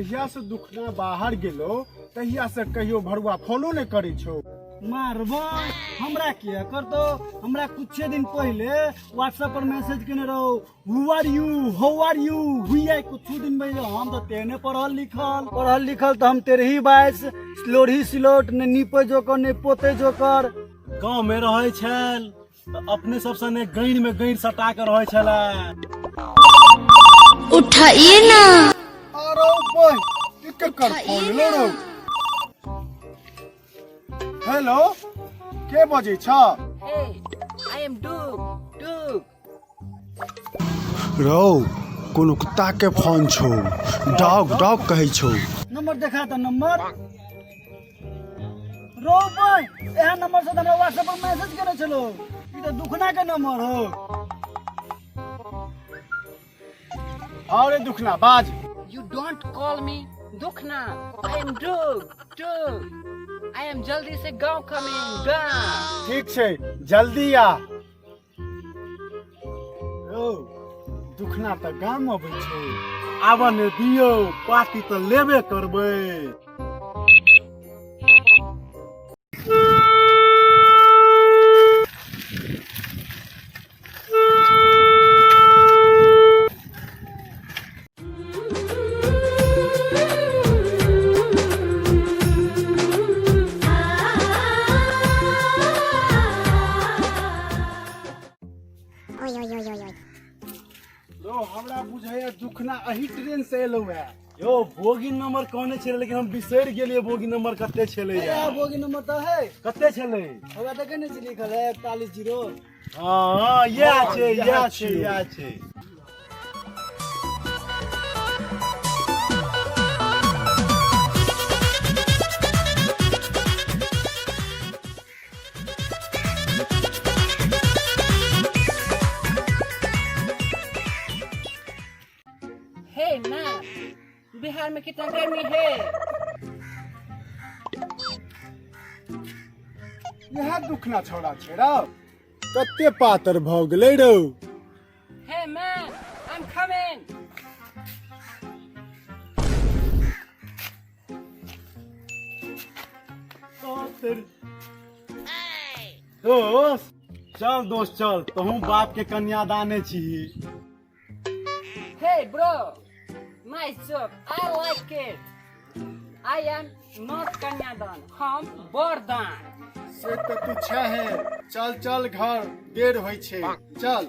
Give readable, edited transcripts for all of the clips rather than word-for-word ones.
जहिया से दुखना बाहर गेलो तहिया से कहियो भरुआ फोनो नहि करै छौ। मारबो हमरा किया करतो? हमरा कुछ दिन पहले व्हाट्सएप पर मैसेज केने रहो, who are you, how are you, हुई आई। कुछ दिन पहले हम तो तेने पढ़ल लिखल, पढ़ल लिखल तो हम तेरही बाईस लोढ़ी सिलोट ने नीपे जोकर ने पोते जोकर। गाँव में रहै छल तऽ अपने सब सने गैर में गैर सटा के रहै छलै। उठाइए ना। अरे बह, ई केकर फोन एलो रौ? हेलो, के बजै छ? Hey, I am Duke. Duke. रौ, कोनो कुत्ता के फोन छौ, डॉग डॉग कहै छौ। नंबर देखा त नंबर। रो बॉय, एहा नंबर से त हमरा व्हाट्सएप पर मैसेज केने छलो। ई त दुखना के नंबर हो। अरे दुखना बाज। You don't call me Dukhna. I am Duke. Duke. I am जल्दी से गांव coming. गांव. ठीक छै, जल्दी आ। रौ, दुखना तऽ गाम अबै छै। आबऽ ने दियौ, पार्टी तऽ लेबे करबै। रौ, हमरा बुझाइया दुखना अही ट्रेन से एलौ है। यौ, बोगी नंबर कहने छलै लेकिन हम बिसरि गेलियै बोगी नंबर कते छलै। ए, बोगी नंबर तऽ है। कते छलै? हमरा देखै नहि छी लिखल है 41 0। हँ, इएह छै, इएह छै, इएह छै। Hey man, Bihar में कितना गर्मी है। इएह दुखना छौड़ा छै रौ, कते पातर भऽ गेलै रौ। Hey man, I'm coming. दोस्त चल, दोस्त चल, तहूँ बाप के कन्यादाने छी। Hey bro, nice job. I like it. I am not कन्यादान, हम वरदान। से तऽ तू छहे। चल चल घर, देर होइ छै, चल।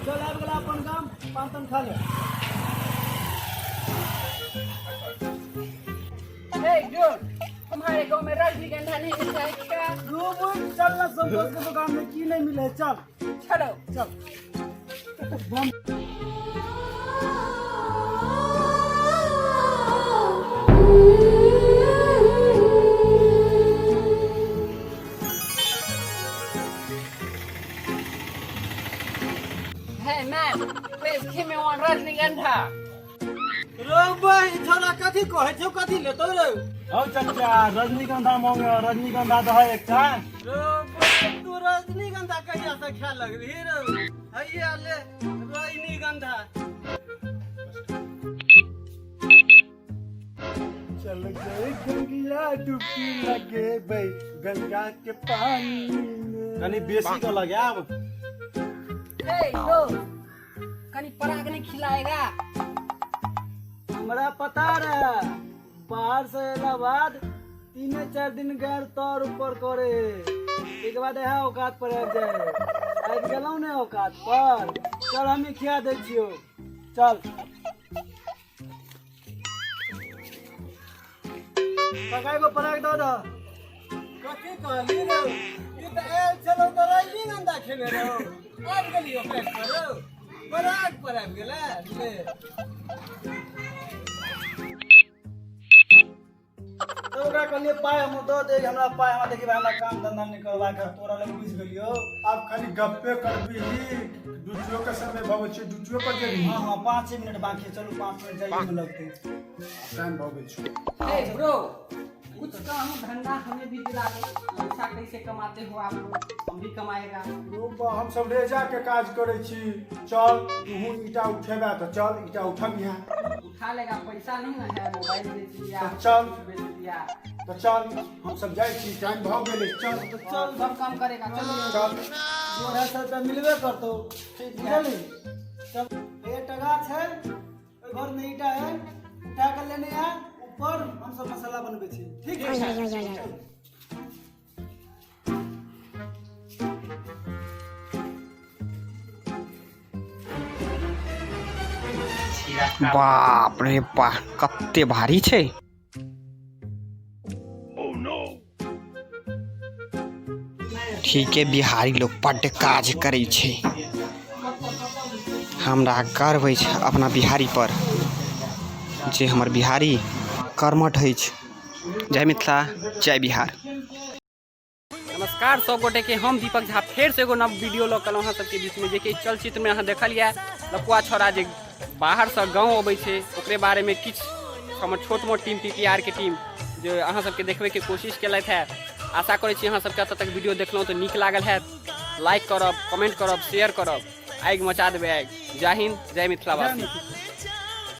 चल, आबि गेला अपन गाम, पान तान खा ले। Hey dude, तुम्हारे गांव में रजनीगंधा नहीं मिलता है क्या? रूबू, चल ना संतोष के दुकान में, की नहीं मिले, चल। चलो। चल बम। Hey man, please give me one रजनीगंधा। रो बे, छोरा कथी कहै छौ? कथी लेतौ रे? हौ चचा, रजनीगंधा मांगे, रजनीगंधा दह एकटा। रो बे, तू रजनीगंधा कहिया से खाए लगली रे? हैया ले रजनीगंधा। चल गए गंगिया, डुबकी लगेबै गंगा के पानी में। कनी बेसी के लगायब। Hey दोस्त, कनी पराग नहीं खिलाएगा? हमरा पता रहे, बाहर से अयला बाद 3-4 दिन गैर तर ऊपर करे, एक बाद यहाँ औकात पर आबि जाए। आबि गेलहुँ ने औकात पर, चल हम खिया दै छियौ, चल। काका, एगो पराग दऽ दऽ। कथी कहली रौ? ई तऽ आयल छलौ तऽ रजनीगंधा खेने रहौ, आबि गेलियौ पेट पर रौ, बराक पर आबि गेलै ले। तऽ ओकरा कहलियै पाइ हम दऽ दे हमरा पाइ, हमरा देखी भाइ, हमरा काम धंधा नहि करबाक है, तोरा लग बुझि गेलियौ। आब खाली गप्पे करबीही? ड्यूटियो के समय भऽ गेल छै, ड्यूटियो पर जेबही? हँ हँ, 5 मिनट बाकी है, चलू 5 मिनट जाइए में लगतै। टाइम भऽ गेल छै। हे ब्रो, कुछ काम धंधा हमें भी दिला दो। पैसा कैसे कमाते हो आप लोग? हम भी कमाएगा। रौ बा, हम सब रेजा के काज करै छी। चल, तूहू ईटा उठेबा तऽ चल, ईटा उठबिहे। उठा लेगा, पैसा नहीं ना है। मोबाइल बेच लिया। तो चल। कुछ बेच लिया। तऽ चल, हम सब जाइ छी, टाइम भऽ गेलै, चल। चल, सब काम करेगा, चलो। चल। 250 रुपया मिलबे करतौ, बुझलही? चल, एकटा गाछ है ओहि घर में, ईटा है, उठा के लेने आ ऊपर, हम सब मसाला बनबै छी। ठीक है? चल। बाप रे बा, कते भारी छै। ठीके, बिहारी लोग बड्ड काज करै छै। हमरा गर्व अछि अपना बिहारी पर जे हमर बिहारी कर्मठ अछि। जय मिथिला, जय बिहार। नमस्कार सब गोटे के, हम दीपक झा फेर से एगो नव वीडियो लऽ के अहाँ सबके बीचमे, जेकि चलचित्रमे अहाँ देखलियै लपुआ छौड़ा जे बाहरसँ गाँव अबै छै, ओकरे बारेमे किछु हमर छोट मोट टीम पीपीआर के टीम जे अहाँ सबके देखबैके कोशिश केलथि है। आशा करै छी अहाँ सबके एतऽ तक वीडियो देखलहुँ तऽ नीक लागल हैत। लाइक करब, कमेंट करब, शेयर करब, आगि मचा देबै आगि। जय हिंद, जय मिथिलावासी।